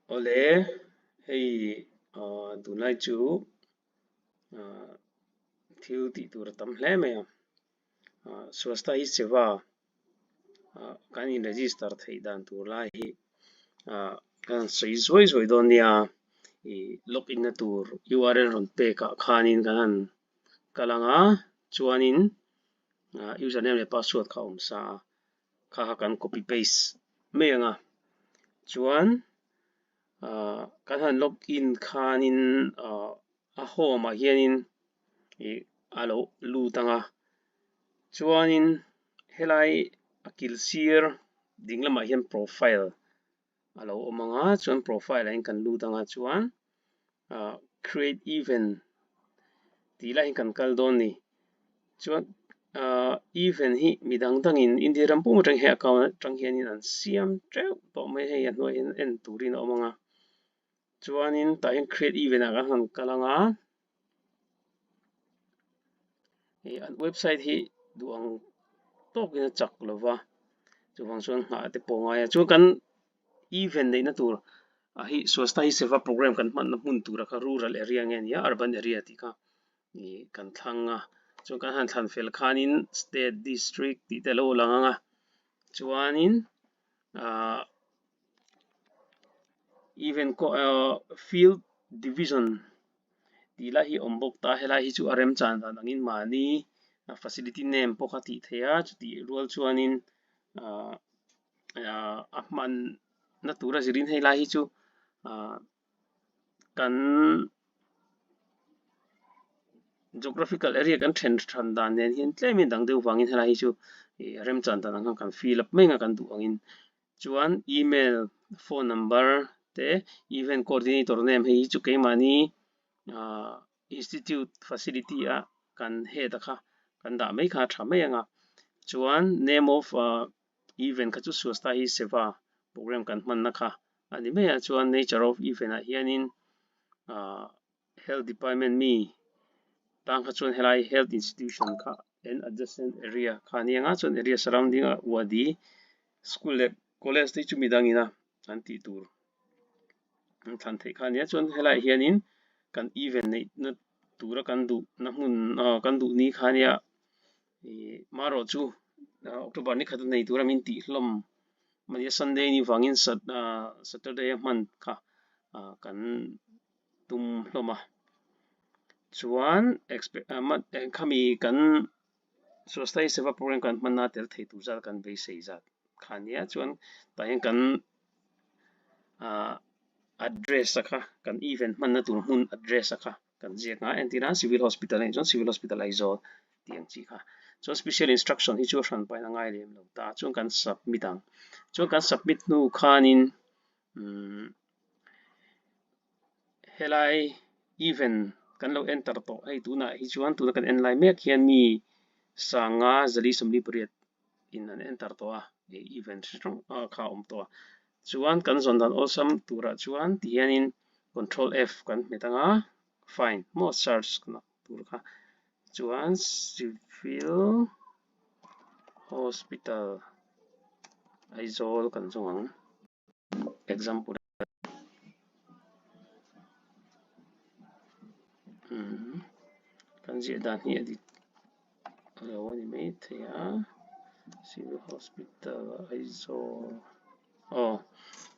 Awle, hei tunlai chu thil tih tur a tam hle mai a. Swasthya Hi Seva kan in register theih dan tur lai hi kan han sawi zuai zuai dawn nia. Ih log in na tur URL rawn pek ah khanin kan han kal ang a, chuanin username leh password kha a awm sa a. Kha kha kan copy paste mai ang a, chuan ah kan han log in khanin ah a home ah hianin ih a lo lut ang a, chuanin helai a kil sir ding lamah hian profile a lo awm ang a, chuan profile ah hian kan lut ang a chuan ah create event tih lai hian kan kal dawn a ni. Chuan ah event hi mi dang dangin India ram pum atang hian account atang hianin an siam teuh tawh mai a, hei a hnuai hian en turin a awm ang a. Chuanin tah hian create event ah kan han kal ang a. Ih an website hi duh ang tawkin a chak lo va, chuvang chuan nghah te pawh a ngai a. Chuan kan event neihna tur ah hi Swasthya Hi Seva program kan hmanna hmun tura kha rural area nge nia urban area tih kha ih kan thlang a. Chuan kan han thlan fel khanin state, district tih te a lo lang ang a. Chuanin ah event field division tih lai hi a awm bawk ta helai hi chu a remchan dan angin mahni facility name pawh kha tih theih a chutih rual chuanin ahh a hman na tura zirin hei lai hi chu ahh kan geographical area kan then than dan nen hian tlemin dang deuh vangin helai hi chu ih remchan dan ang khan kan fill up mai ang a kan duh angin. Chuan email, phone number te event coordinator name hei hi chu keimahni ahh institute facility a kan head a kha kan dah mai kha a tha mai ang a. Chuan name of ahh event kha chu Swasthya Hi Seva program kan hmanna kha a ni mai a. Chuan nature of event ah hianin ahh Health department mi tang kha chuan helai health institution kha and adjacent area kha a ni ang a chuan area surrounding ah wadi school leh college te hi chu midang ina an tih tur an thlan theih kha a ni a chuan helaiah hianin kan event neih na tura kan duh na hmun ah kan duh ni kha a nia ih marawh chu October ni khat a nei tura min tih hlawm mahni a Sunday ni vangin Saturday a hman kha ah kan. tum hlawm a chuan khami kan Swasthya Seva program kan hmanna tel thei tur zat kan beisei zat kha ania chuan tah hian kan ah address a kha kan event hmanna tur hmun address a kha kan ziak ang a entir a civil hospital a nih chuan civil hospital Aizawl tih ang chi kha chuan special instruction hi chu a hran pahin a ngai lem lo ta chuan kan submit ang chuan kan submit hnu khanin umm. Helai event kan lo enter tawh hei tunah hi chuan tuna kan en lai mek hian mi sanga zali 48 in an enter tawh a ih event hri hrang kha a awm tawh a chuan kan zawn dan awlsam turah chuan ti hianin control F kan hmet ang a find maw search tur kha chuan civil hospital Aizawl kan zawng ang. Example kan ziah dan hi a dik lo a ni mai thei a civil hospital Aizawl aw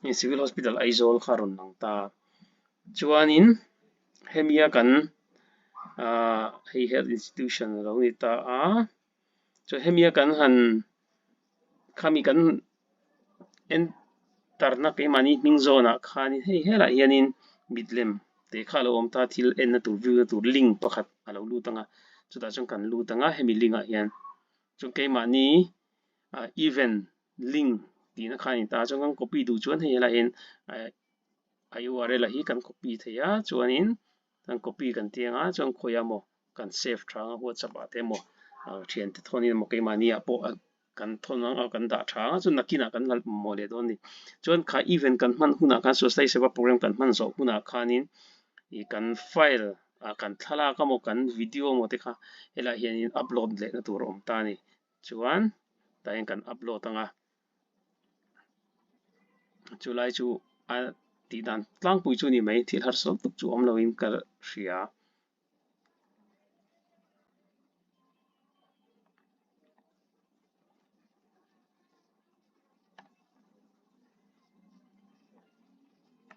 hei civil hospital Aizawl kha a rawn lang ta chuanin hemi a kan ah hei health institution a lo ni ta a chuan hemi a kan han khami kan entarna keimahni hming zawnah khanin hei helaiah hianin mitlem teh kha a lo awm ta thil enna tur view na tur link pakhat a lo lut ang a chutah chuan kan lut ang a hemi link ah hian chuan keimahni ah event link tihna kha a ni ta a chuan kan copy duh chuan hei helaiah hian a url ah hi kan copy thei a chuanin kan copy kan ti ang a chuan khawiah maw kan save tha ang a whatsapp ah te emaw thiante thawn in emaw keimahni ah pawh kan thawn ang a kan dah tha ang a chuan nakinah kan la mamawh leh dawn a ni. Chuan kha event kan hman hunah khan Swasthya Seva program kan hman zawh hunah khanin ih kan file ah kan thlalak emaw kan video emaw te kha helaiah hianin upload lehna tur a awm ta a ni. Chuan tah hian kan upload ang a chulai chu a. Tih dan tlangpui chu ni mai, thil harsa lutuk chu awm loin ka hria.